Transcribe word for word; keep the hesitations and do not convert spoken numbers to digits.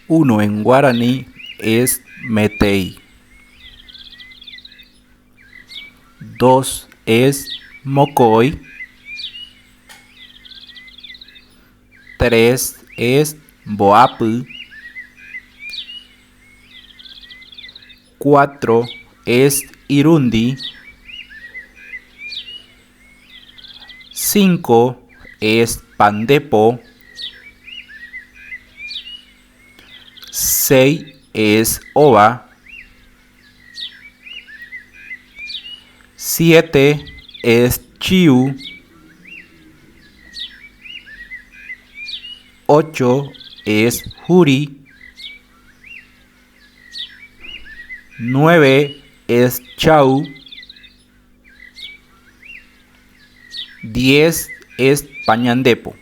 Uno en guaraní es metei. Dos es mokoi. Tres es mboapy. Cuatro es irundi. Cinco es pandepo. Seis es ova. Siete es chiu. Ocho es juri. Nueve es chau. Diez es pañandepo.